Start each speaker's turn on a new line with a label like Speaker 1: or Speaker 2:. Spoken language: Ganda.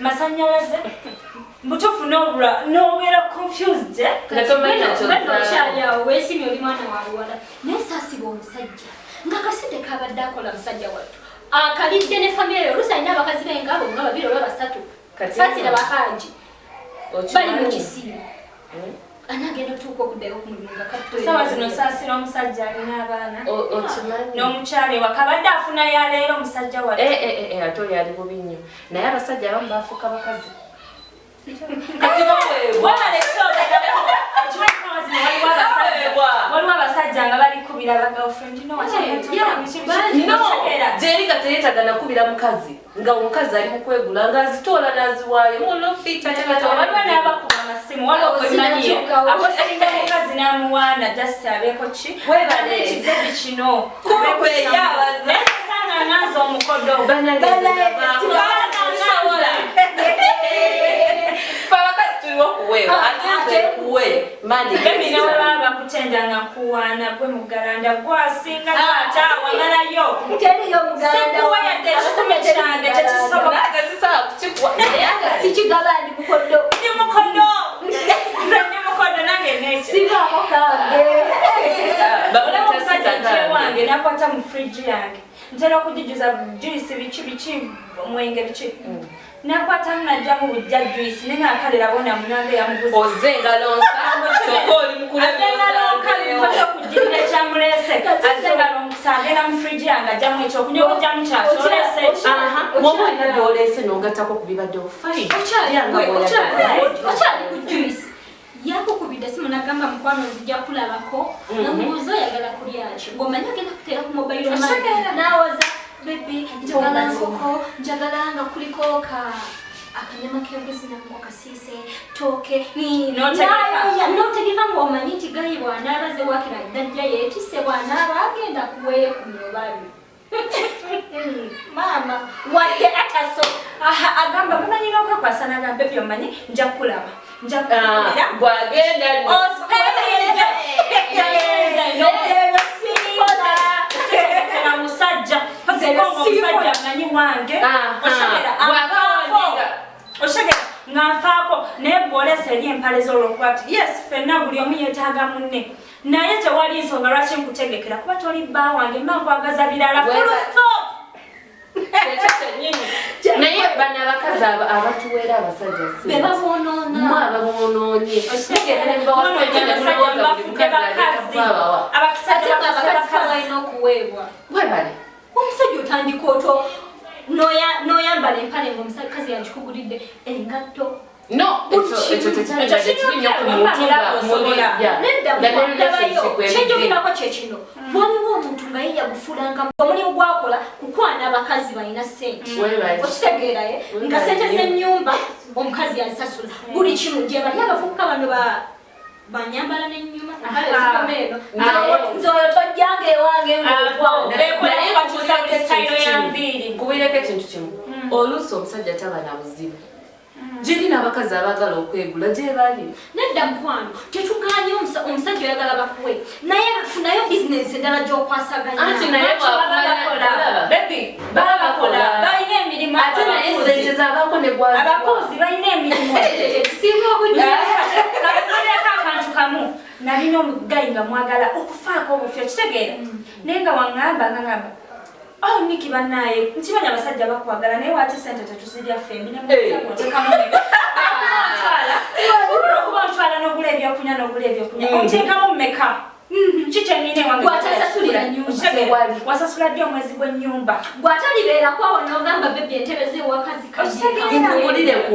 Speaker 1: Masanyalaze mbutuufu n'obula n'obeera confused, eh?
Speaker 2: Nga tomanyi nakyo.
Speaker 3: Bano okyali awo, weesimye, oli mwana wa buwala, naye saasiba omusajja nga kasente kabadde akola, musajja wattu akalidde ne famire yo. Oluusi alina abakazi be ngaabo nga babiri oba basatu.
Speaker 2: Kati
Speaker 3: saasira bahaji bali mu
Speaker 2: okimanyi?
Speaker 3: Kisiibo anaagenda otuuka okuddayo ku mulimu nga katto.
Speaker 1: Essaawa zino saasira omusajja alina abaana
Speaker 2: Okimanyi?
Speaker 1: n'omukyala ewaka abadde afuna yaleero, omusajja wattu.
Speaker 2: Eh, eh, eh, eh, ate oyo ali bubi nnyo, naye abasajja abamu bafuuka bakazi.
Speaker 1: Kati webale kyogerako. Okimanyi essaawa zino waliwo abasajja,
Speaker 2: Baweebwa.
Speaker 1: waliwo abasajja nga bali kubira ba girlfriend, no?
Speaker 2: No, gyeri nga teyeetaga nakubira mukazi, nga omukazi ali mukwegula ng'azitoola n'aziwaayo mulofita.
Speaker 1: Waliwo n'abakuba amasimu, waliwo gwemanyi
Speaker 3: Sinatuukawo.
Speaker 1: akosinga omukazi n'amuwaana just abeeko ki.
Speaker 2: Webale.
Speaker 1: Kibebi kino.
Speaker 2: Kuba kweyabaza.
Speaker 1: Naye osanga nganza omukodo.
Speaker 2: Fe abakazi tuliwo kuweebwa, ate nze kuwe mandi.
Speaker 1: Baby, nawe baba bakutenda nga nkuwaana, gwe mugalanda gwasinga taata wamalayo.
Speaker 3: Teriyo muganda.
Speaker 1: Sikuwa yadde ekikumi kyange, tekisoboka.
Speaker 2: Nange sisobola kukikuwa, naye ate
Speaker 3: Sikigaba, ndi mukodo.
Speaker 1: Ndi mukodo, nze ndi mukodo nange neki.
Speaker 3: Sibaako kange.
Speaker 1: Olaba omusajja nje wange nakwata mu fridge yange, ntera okugijuza juice, biki biki, omwenge, biki, nakwatamu najjamu bujja juice, naye nga akalera bona munange yamuguza.
Speaker 2: Ozze engalo nsa, kyokka oli
Speaker 1: Ate engalo nkalu, nkwata okugirira ekyamuleese, ate engalo nsa, agenda mu fridge yange ajjamu ekyokunywa, ojjamu kyakyolese eki.
Speaker 2: Woba olina byoleese n'ogattako ku bibaddewo, fine.
Speaker 3: Okyali ku juice, yakukubidde simu nagamba, "Mukwano, nzija kulabako." Namubuuza, "Oyagala kulya ki?" Ng'omanyi agenda kuteera ku mobile money, nawoza, "Baby, njagala nkoko, njagala nga kuliko ka akanyama k'embuzi nako kasiise tooke."
Speaker 1: N'otegeka.
Speaker 3: Notegeka ng'omanyi nti gayi bw'anaaba zewakira dajja yeetisse, bw'anaaba agenda kuweekumya obabi maama wadde ataso.
Speaker 1: Aha, agamba mumanyi n'okwekwasa, nagamba, "Baby, omanyi nja kukulaba, nja kukubira."
Speaker 2: Bwagenda.
Speaker 1: Ospelinze nosinga musajja osinga omusajja amanyi wange. Oshogera
Speaker 2: Bw'aba
Speaker 1: anfaako.
Speaker 2: wandiga.
Speaker 1: Oshogera nga nfaako, naye bwolesa eri empale z'olwokuba ti yes, ffenna buli omu yeetaaga munne, naye tewali nsonga lwaki nkutegekera kuba toli bba wange, mba nkwagaza birala. Full stop.
Speaker 2: Ekyo kyennyini, naye bano abakazi abatuweera abasajja
Speaker 3: be
Speaker 2: si
Speaker 3: baboonoona.
Speaker 2: Mwe ababoonoonye.
Speaker 1: Abasajja bafudde bakazi.
Speaker 3: Ate
Speaker 1: Abasajja
Speaker 3: nga
Speaker 1: bafudde
Speaker 3: abakazi
Speaker 1: bakazi.
Speaker 3: balina okuweebwa.
Speaker 2: Webale.
Speaker 3: Omusajja otandika otwo n'oyambala empale ng'omukazi yagikugulidde, engatto.
Speaker 2: No, ekyo tekyalibadde kibi nnyo ku muntu nga muli
Speaker 3: Nedda,
Speaker 2: nga ne
Speaker 3: ndabayo.
Speaker 2: relationship ebidde.
Speaker 3: Kyenjogerako kye kino, waliwo omuntu nga ye yagufuulanga omulimu gwakola kukwana abakazi balina ssente.
Speaker 2: Webale.
Speaker 3: Okitegeeraye nga
Speaker 2: Webale.
Speaker 3: sente z'ennyumba omukazi yazisasula buli kimu, gye bali abavubuka bano banyambala n'ennyuma empale zikoma eno. Nze oyo tojjanga ewange ng'okwana.
Speaker 1: Beekola
Speaker 2: Naye
Speaker 1: bakyusa buli
Speaker 2: nkubuulireko
Speaker 1: sitayiro
Speaker 2: ekintu
Speaker 1: ya
Speaker 2: kimu.
Speaker 1: nviiri.
Speaker 2: Nkubuulireko ekintu kimu, oluusi omusajja taba na buzibu giri n'abakazi abaagala okwegula gye bali.
Speaker 3: Nedda mukwano, tetuganye omusajja oyagala bakuwe, naye funayo bizinensi endala gy'okwasaganya.
Speaker 2: Anti naye
Speaker 1: Lwaki baba
Speaker 2: bw'akumanya-
Speaker 1: bakola?
Speaker 2: olaba.
Speaker 1: Baby, baba bakola, balina emirimu.
Speaker 2: Ate naye
Speaker 1: abakozi.
Speaker 2: sente zaabaako ne gwaziwa.
Speaker 1: Abakozi balina emirimu.
Speaker 3: Singa obujja.
Speaker 1: Kakukoleko akantu kamu, nalina omugayi nga mwagala okufaako obufi, okitegeera, naye nga waŋŋamba nga ŋŋamba, "Oh Niki, bannaaye, nkimanyi abasajja bakwagala, naye waki sente tetuzirya ffembi?" Olwokuba ontwala n'ogula ebyokunywa n'ogula ebyokunywa, onteekamu mmeka? Ki kyenina ewange?
Speaker 3: Gw'atasasulira nnyumba.
Speaker 1: Okitegeera? Wasasula ddi omwezi gw'ennyumba?
Speaker 3: Gw'atalibeerako awo n'ogamba, "Baby, entebe z'ewaka zikadde."
Speaker 1: Okitegeera?
Speaker 2: Nkubuulire ku